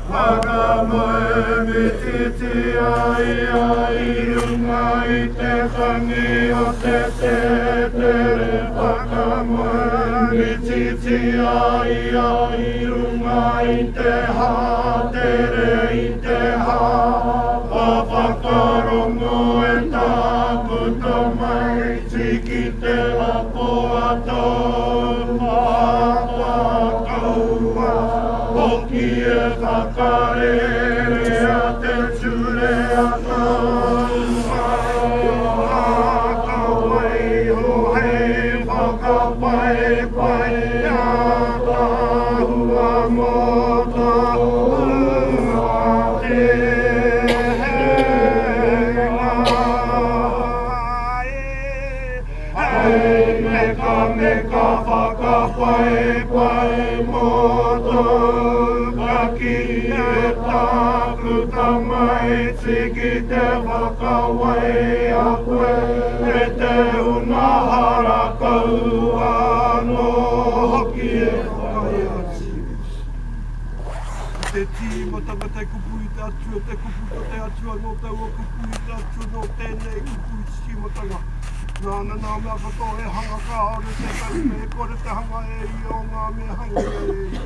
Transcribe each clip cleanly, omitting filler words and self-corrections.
Whakamoemititia ia i runga i te tangi o te tētere Whakamoemititia ia i runga i te hātere i te hā Whakarongo e tāku tamaiti ki te ako a tōu pāpā Kaua hoki e whakarerea te ture a tōu pāpā Ka waiho hei whakapaipai ātaahua mō tōu ake henga. Hei mekameka whakapaipai mō tōu kaki e tāku tamaiti ki te whakawai a koe e te hunga hara kaua anō hoki e whakaae atu. I te tīmatanga te kupu i te Atua, te kupu ko te Atua, nō taua kupu i te Atua, nō tēnei kupu i te tīmatanga. Nāna nā mea katoa he hanga kāore tētahi me e kore te hanga e ia o ngā mea hangaia e ia.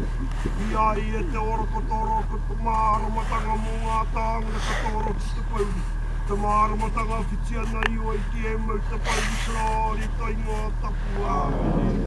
I a ia te ora ko toro, ko te māramatanga mō ngā tāngata katoa roto te pouri. Te māramatanga whiti ana i oi ki e mau te pouri karāri taingoa tapu. Āmine.